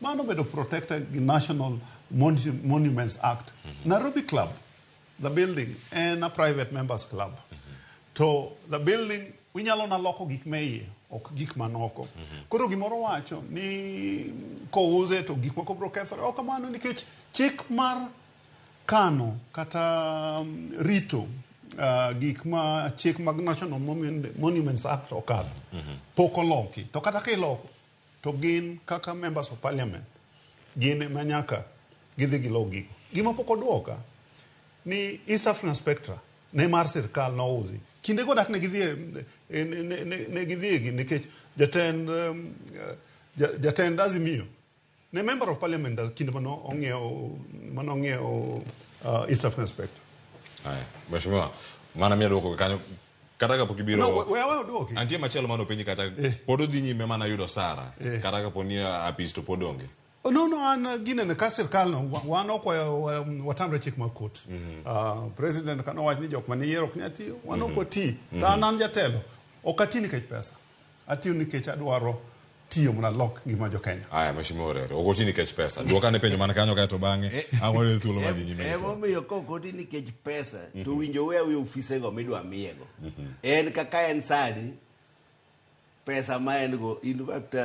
Mano obedo protected gi National Monuments Act. Nairobi Club, the building en a private members club. To the building inyalo na loko gik ma iye, ok gik man oko. Koro gimoro wacho ni kouse to gik moko biro kethore. Ok kamano nikech chik mar kano kata rito gik ma chik mag National Monuments Act okadho pok oloki. To kata ka iloko to gin kaka members of parliament gin ema nyaka gidhi gilok gigo. Gima pok oduoka ni East African Spectra ne mar sirkal nousi. Kinde go dak ne gidhi ne gidhi gi nikech jatend jatend Azimio ne member of parliament kinde mane ong'iewo mane ong'iewo East African Spectra. Aya, mheshimiwa, mana miya duoko kanyo kata kapok ibiro No, we awe oduoki. Antie machielo mane openji kata pod odhi nyime mana yudo sara kata kapo ni apis to pod onge. Oh, no, an ginene ka sirkal no wan ok watamre chik mag court. President kane owach ni jok mane yiero ok nyal tiyo, wan ok wati. To an an jatelo, ok ati nikech pesa. Atiyo nikech adwaro tiyo mondo alok ngima jo Kenya. Aya, mheshimiwa Orero, ok oti nikech pesa. Duoka ane penjo man kanyo kaeto bang'e ang' wayud thuolo mar dhi nyime gi Emomiyo ka ok oti nikech pesa to winjo we aweya ofisego midwa miyego. En kaka en sani pesa ma en go in fact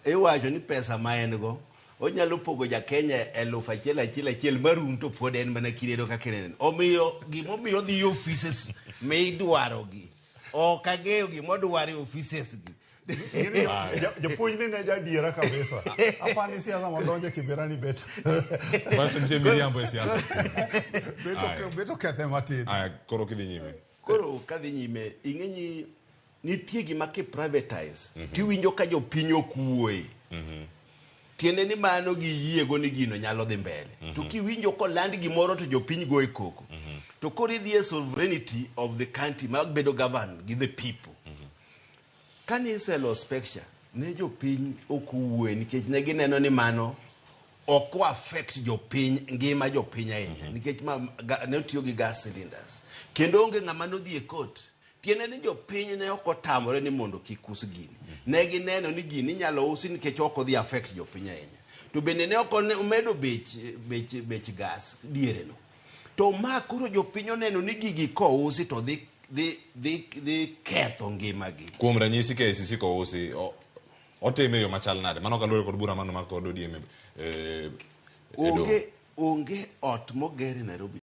iwacho ni pesa ma en go onyalo pogo ja Kenya 1000 achiel achiel marum to pod en mana kiredo kaka en. Omiyo gimomiyo odhi e offices midwaro gi ok ang'eyo gimodwaro e offices gi. Japuonj ni ne jadiera kabisa. Apani siasa madonje Kibera ni bet. Basi nitie miriambo e siasa. Bet okethe matin. Aya, koro kidhi nyime. Koro kadhi nyime ing'e ni nitie gima ki privatize tiwinjo ka jopiny ok wuoye. Tiende ni mano giyiego ni gino nyalo dhi mbele. To kiwinjo koland gimoro to jopiny goye koko. To koro idhi e sovereignty of the country ma bedo governed gi the people. Kane iselo Spectra, ne jopiny ok owuoye nikech ne gineno ni mano ok o affect jopiny ngima jopiny ahinya nikech ma ne otiyo gi gas cylinders. Kendo onge ng'ama nodhi e court. Tiende ni jopiny ne ok otamore ni mondo kik us gini. Ne gineno ni gini inyalo usi nikech ok odhi affect jopiny ahinya. To bende ne ok omedo bech, bech, bech gas diere no. To ma koro jopiny oneno ni gigi kousi to dhi, dhi, dhi, dhi ketho ngimagi. Kuom ranyisi KICC kousi, otime e yo machal nade? Mano kaluwore kod bura mano mar kod ODM e doho. Onge, onge ot moger e Nairobi.